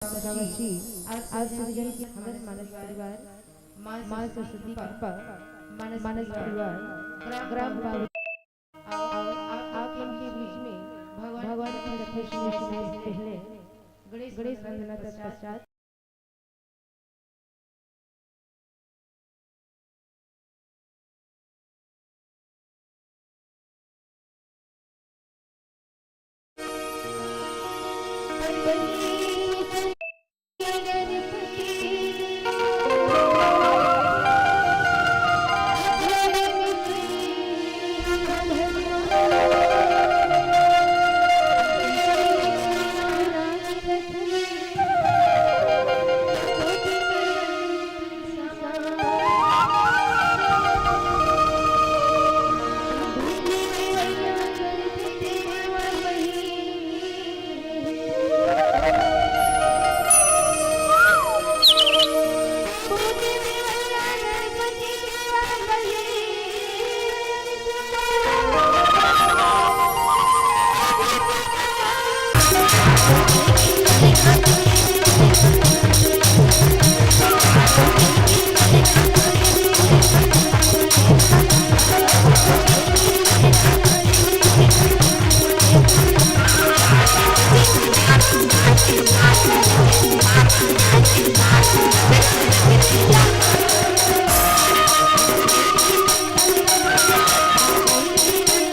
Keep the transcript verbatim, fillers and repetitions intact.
आज सृजन की हमर मानस परिवार, माँ सरस्वती कृपा, मानस परिवार, ग्राम बाबू। आप मन के बीच में भगवान की कथा सुनने से पहले गणेश वंदना तत्पश्चात